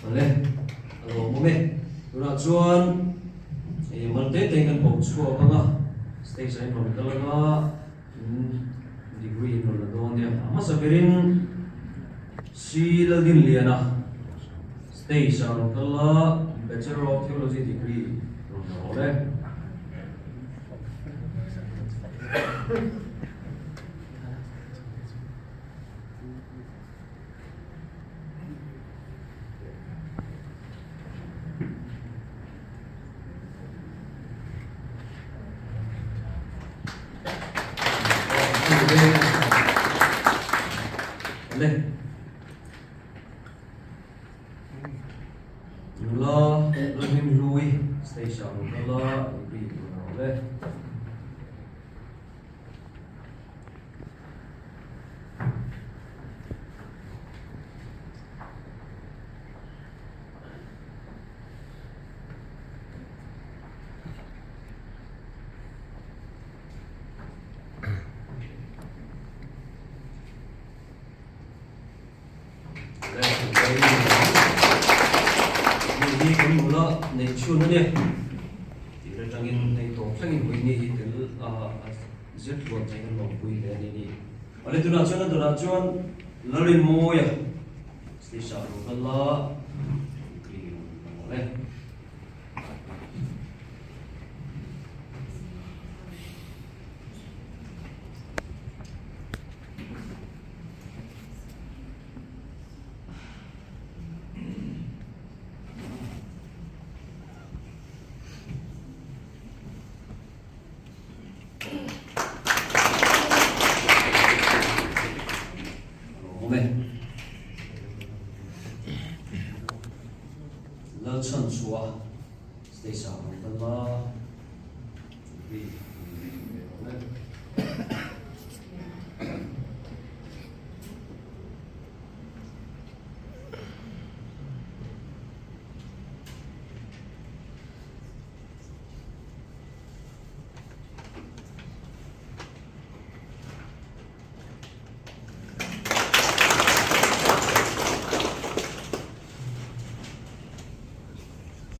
Awle, a lawmawm e. Tunah chuan ih mal te te in kan ko chhuak ang a, stage ah in rawn kal ang a, in degree in rawn la dawn nia. A hmasa berin Sri Laldinliana stage ah rawn kal a, Bachelor of Theology degree rawn la rawh le. Nula Lalhlimhlui stage ah rawn kal a, degree rawn la rawh le. Hei hi kan nula neih chhun a ni. Tih atangin hei tawp thlengin Whitney hi tel a zir tluan thei kan lawmpui hle a ni ni. Awle tunah chuan a dawrah chuan Lalrinmawia stage ah lo kal a, degree rawn la mawlh e. Lalchhanchhuah stage ah rawn kal a.